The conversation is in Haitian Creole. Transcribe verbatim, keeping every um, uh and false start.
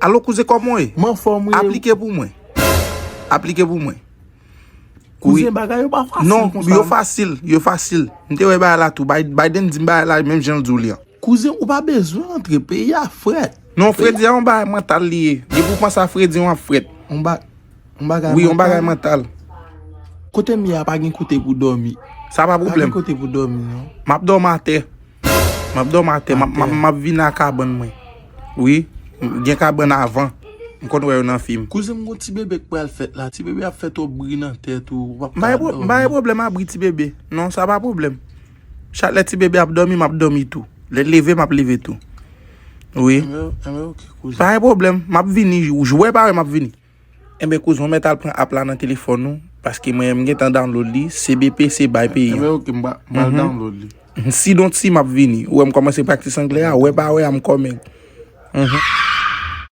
Alo, kouzen, kòman w ye? M anfòm, wi. Aplike pou mwen. Aplike pou mwen. Wi. Kouzen, bagay yo pa fasil konsa. Non, yo fasil, yo fasil. M te wè bagay la tou. Bay-, Biden di m bagay la menm jan l di w li an. Kouzen, ou pa bezwen antre, peyi a frèt. Non, fredi a yon bagay mantal li ye. Depi w panse a fredi, w ap frèt. Yon ba-, yon bagay mantal. Wi, yon bagay mantal. Kote m ye a pa gen kote pou dòmi. Sa pa pwoblèm. Pa gen kote pou dòmi, non. M ap dòmi atè. M ap dòmi atè. M ap, m ap, m ap vin a kabann mwen. Wi. Gen kabann avan. M konn wè yo nan fim. Kouzen, m gon ti bebe k pral fèt la. Ti bebe ap fè twòp bri nan tèt ou. Ou p ap ka dòmi. M pa gen pwoblèm abri ti bebe. Non, sa pa pwoblèm. Chak lè ti bebe ap dòmi, m ap dòmi tou. Lè l leve, m ap leve tou. Wi. Enben, enben, ok, kouzen. Pa gen pwoblèm. M ap vini. Ou wè pa wè m ap vini. Enben, kouzen, ou mèt al pran app la nan telefòn ou, paske mwen, m gentan download li, C B P se bay peyi an. Enben, ok, m ba-, m al download li. Sidonti, m ap vini. Ou wè m kòmanse praktis anglè a, wè pa wè a, m kòmèg. Mhm.